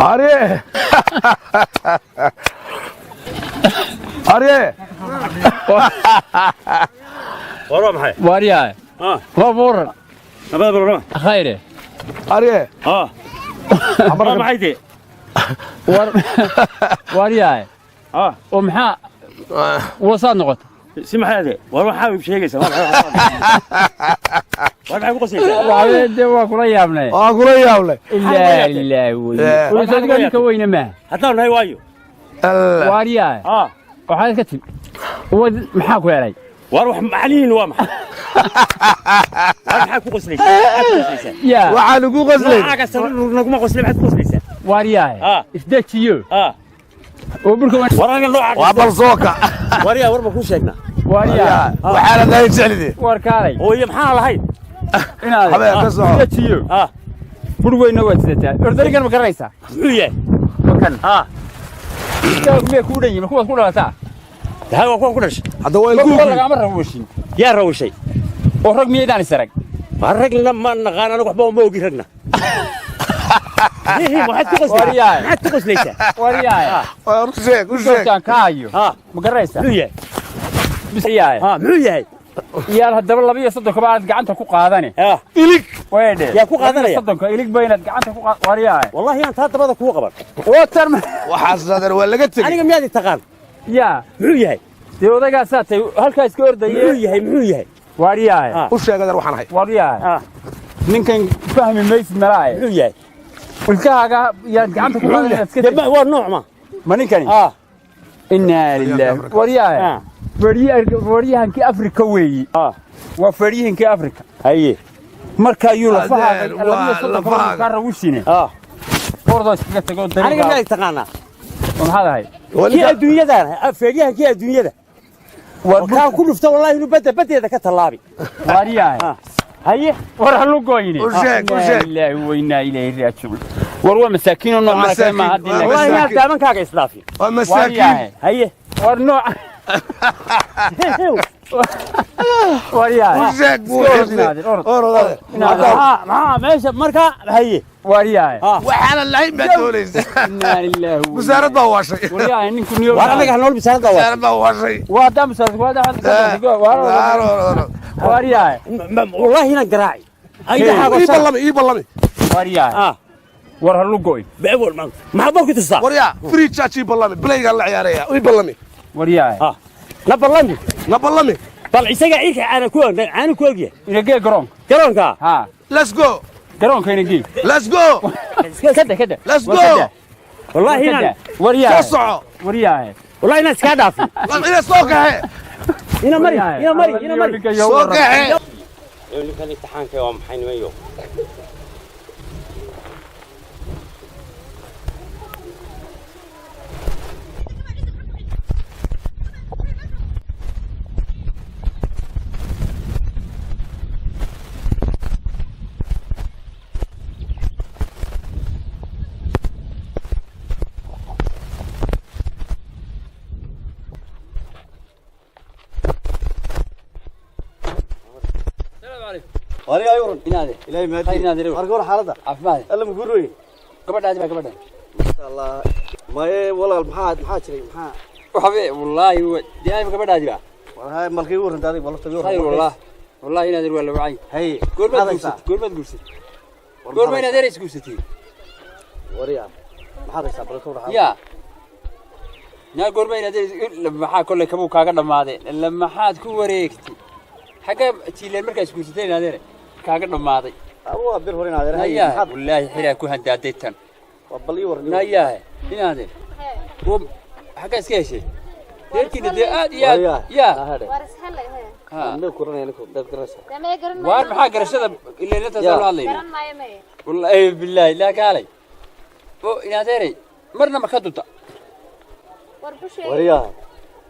Arye. Arye. War waa maxay? Waaryahay. Ah. Waa buuran. Nabada barona. Khayre. Arye. Ah. Waa maxay dee? War waaryahay. Ah. Oo maxaa wasaad noqota? Si maxay dee? War waxaa u sheegaysaa? War maxay ku qoslaysaa? Waxaa dee waa kula yaabnay. Waa kula yaablay. Ilaa ilaa wey. Eh. Wasaadka ninka weyne maaha. Haddaan nahay waayo. Allah. Waaryahay. Ah. Waxaad ka timi. Wad maxaa ku helay? War wax macaliin waa maxay? War maxay ku qoslaysaa? Maxaad ku qoslaysaa? Yaa. Waxaan ugu qoslay. Nooca kasta naguma qoslay, maxaad ku qoslaysaa? Waaryahay. Ah. Isdejiyo. Ah. Oo burka War aniga nooca Waa bal sooka. War yaa war ma ku sheegnaa? waaryahay. Waxaana lahayn jeclidii. War kaalay. Hooyo maxaa lahayd? Inaad Habeen ka soco. isdejiyo. Ah. Bur weyna waad sidataa. Ordarigan ma garanaysaa? Muxuu yahay? Makan. Ah. Istaag miyay kuu dhan yihiin? Kuwaad ku dhalataa? Tahay waa kuwan ku dhashay. Hadda waa Kuwa ilkuhu. lagama rawashin. Yaa rawshay. Oo rag miyaydaan is arag? War ragna ma naqaan anigu, waxba ma ogi ragna. Maxaad ku qoslaysaa? Waryahay. Maxaad ku qoslaysaa? Waaryahay. Waa u sheeg, u sheeg. Goobtaan ka hayo. Ah. Ma garanaysaa? Muxuu yahay? Waaryahay. Ah, muxuu yahay? Yaal haddaba 32-ka baad gacanta ku qaadane. Ah. Ilig. Weedhe. Yaa ku qaadanaya? 32-ka ilig ba inaad gacanta ku qaad. Waaryahay. Wallahi aan taa dabada kugu qaban. Watar ma. Waxaas adeer waa laga tegey. Aniga miyaad i taqaan? Yaa. Muxuu yahay? Dee odaygaasaa tay halkaa iska Muxuu ordaye. yahay? Muxuu yahay? Waaryahay. Ah. U sheeg adeer waxaan ahay. Waaryahay. Ah. Ninkan fahmi maysid malaaye. Muxuu yahay? Ilkahaaga yaad gacanta ku qaadan inaad iska Dee waa nooc ma? Ma ninkani? Ah. Innaa lilaahi. Waaryahay. Ah. Feeryahankii Afrika weeyi. Ah. Waa feeryahankii Afrika. Haye. Marka ayuu lafahaaga Adeer, waa 32-ka lafahaaga. kaa rawishine. Ah. Ordoo iskaga tago Aniga dariiqa. miyaad i taqaanaa? Maxaad ahay? Kii adduunyadaan, feeryahan kii adduunyada. Waa Kaan ku dhufta wallahi inuu badda baddeeda ka tallaabi. waaryahay. Ah. Haye. War ha lugoyne. U sheeg, u sheeg. Innaa lilaahi wa innaa ilayhi raajicuun. War waa masaakiin oo noocan kale maaha haddii Waa Wallahi laakiin. inaad masaakiin. daabankaaga isdhaafin. Waa masaakiin. Waaryahay. Haye. War nooc. Waaryahay. U sheeg buu Iska orod xidhnay. inaadir, orod. Orod adeer. Inaadir. Maxaa maxaa meesha markaa haye. Waaryahay. Ah. Waxaana lahayn baad doonaysa. Innaa lilaahi wa innaa Wasaarad baa waashay. Waaryahay ninku niyo. War anaga nool bisaarada waa. Wasaarad baa waashay. Waa haddaan musaarad waa haddaan Orod, orod. waaryahay. Wallahi inaan garaaci. Ii ballami, ii ballami. Waaryahay. Ah. War ha lugoyn. Beewol ma. Maxaa baa ku tustaa? Waryaa, free charge ii ballami. Playgaan la ciyaaraya. Ii ballami. Waaryahay. Ah. Na ballami. Na ballami. Bal isaga ciilka caana ku og, caana ku ogyahay. Inagee garoonka. Garoonka. Ha. Let's go. Garoonka inagee. Let's go. Kada kada. Let's go. Wallahi inaan Waaryahay. Soo soco. Waaryahay. wallahi inaan iska dhaafin. Ina soo kaxe. Ina mari, ina mari, ina mari. Soo kaxe. Ninkan imtixaanka waa maxay nimayo? Wariga ayuran. Inaade. Ilaahay mahadi. Khayr inaade. Marka hore xaaladda. Caafimaad. Alla ma guurooye. Gabadhaadi baa gabadha. Masha Allah. Maye walaal maxaa maxaa jiray maxaa? Waxa wallaahi dee gabadhaadi baa. Wallahi malkii ugu horreynta adiga walafta ugu Khayr wallah. Wallahi inaad waa la wacay. Hay. Goormaad guursatay? Goormaad guursatay? Goorma inaad ereys guursatay? Wariga. Maxaad haysaa bal ka waran. Yaa. Naa goorma inaad ereys maxaa kolley kabuu kaaga dhammaadeen. La maxaad ku wareegtay? Xagga tiileen markaa is guursatay inaad ere kaaga dhammaaday. Abu waa bir hore inaad hay. Nayaa Maxaad wallaahi xiraa ku handaaday tan. waa bal ii waran. Nayaa inaad xagga iska heshay. Reerkiina dee aad iyo aad yaa. War is helay he. Ha. Ma kuranay ninku dad garasha. Dee garan Waar maxaa garashada ilaa intaas loo hadlayna. Garan maayo maye. Wallaahi billaahi laa kaalay. Oo inaad eray marna ma ka dunta. War busheey. Wariga.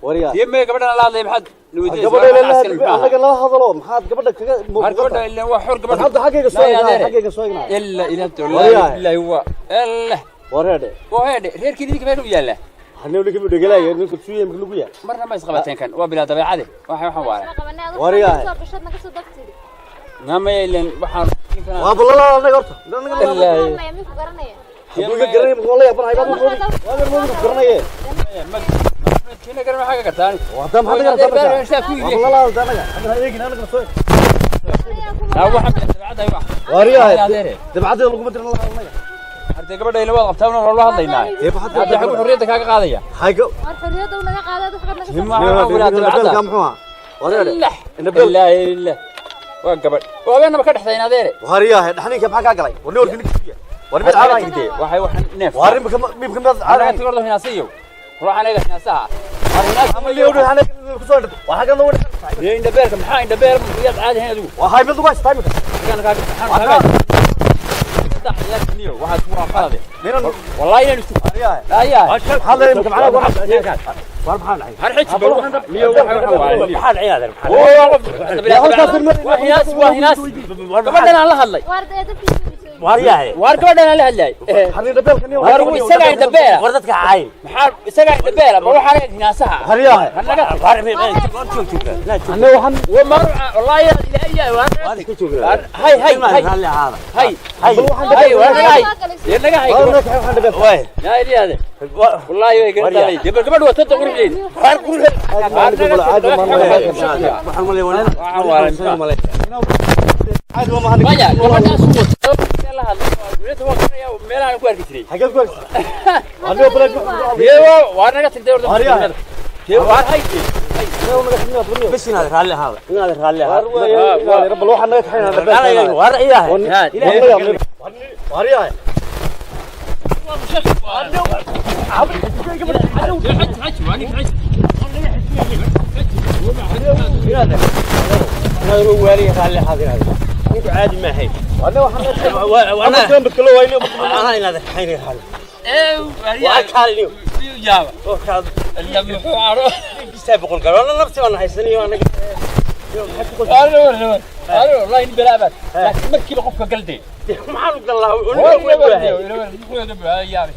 Wariga. Dee mee gabadhan la hadlay maxaad nuweydiinaysaa? Gabadha ilaa anaga la hadalo maxaad gabadha kaga Har gabadha ilaa waa xor gabadha. Hadda xaggayga soo eegnaa, xaggayga soo eegnaa. Illa ilaa wallaahi billaahi waa illa Wareedhe. waa heedhe reerkii idinka meel u yaalla. Hanuu ninka dhegalayo ninka suuye marka lagu yahay. Marna ma isqabateen kan waa bilaa dabeecade waxa waxaan waara. Wariga. Soo gashad naga soo dagtidi. Nama ileen waxaan Waa balala anaga horta. Ilaa Maya minku garanaya. Hadduu iga garanay ma la yaabanahay baad moodi. Waa moodi garanaye. Kiina garan maxaa ka gartaan? Waa maxaad ka gartaa marka? Waa la la anaga. Hadda eegin anaga soo. Taa waxa dabacada wax. Waariyahay. Dabacada lagu ma dirin la anaga. Arday gabadha ila wada qabtaa una loo hadlaynaa. Ee maxaad Hadda xag xorriyadda kaaga qaadaya. Haygo. War xorriyadda uu naga qaaday wax naga soo. Ma waxa muxuu ahaa? Waariyahay. Illa illa. Waa gabadh. Waa habeenaba ka dhexdayn adeere. Waariyahay dhaxninka maxaa ka galay? War warka ninka. War mid caadi ah. Waxay wax neef. War mid mid mid caadi ah. Tigordo hinaasiyo. Ruuxan eega hinaasaha. War hinaas ama leeyo hana ku soo dhigto. Waxa kan loo dhigay. Inda beerka maxaa inda beer miyaad caadi ahayn adigu? Waa hay mid ugu haystaa imika. Kan kaaga kaaga. Niyo waxaad ku waaqaade. Wallahi inaan isku Waariyahay. Ayaa. Hada imika macnaha war war maxaa dhacay? Har xij bal niyo waxa maxaa dhacay adeer? Waa hinaas waa hinaas. Gabadhan aan la hadlay. War dadkiisa. Waariyahay. War gabadhan aan la hadlay. Xarri dhabeelka niyo. War isaga inda beera. War dadka cayn. Maxaa isaga inda beera ma waxaan eeg hinaasaha. Waariyahay. Naga war war joogtaa. Anna waxaan wa maruca wallahi ilaahay waa War iska joognaa. Hay hay hay. Raalli ahaada. Hay hay. Hay war naga hay. Naga hay. waxaan dhabeelka. Way. Yaa ilaahay. Wallahi way garan tahay. Gabadhu waa tad qurxin. War qurxin. Waxaan malay Waxaan caadi ma mahadin. Maya, gabadhaas uu wato la hadlay. Dowladda waa garanaya meelaha ku arki jiray. Xagee ku arki? Anoo balad. Yeewo, waa naga tagtay orda. Waariyahay. Waa hay. Bas inaad raalli ahaada. Inaad raalli ahaada. Bal waxaan naga kaxaynaa dhabeelka. War ilaahay. Waariyahay. Inaad waaliga raalli ahaada inaad. Ninku caadi ma ahayn. Anna waxaan Ana badkalo wayno. ana inaad kaxaynay raalli. Ee, Waa kaalin. Yaaba. Oo kaad. Illa muxuu caro. Bisaa boqol garoon nafsi waan haysanayo anaga. Arro arro. Arro wallahi in balaabat. Laakiin markiiba qofka galday. Maxaan u galaa? Waa yaabay.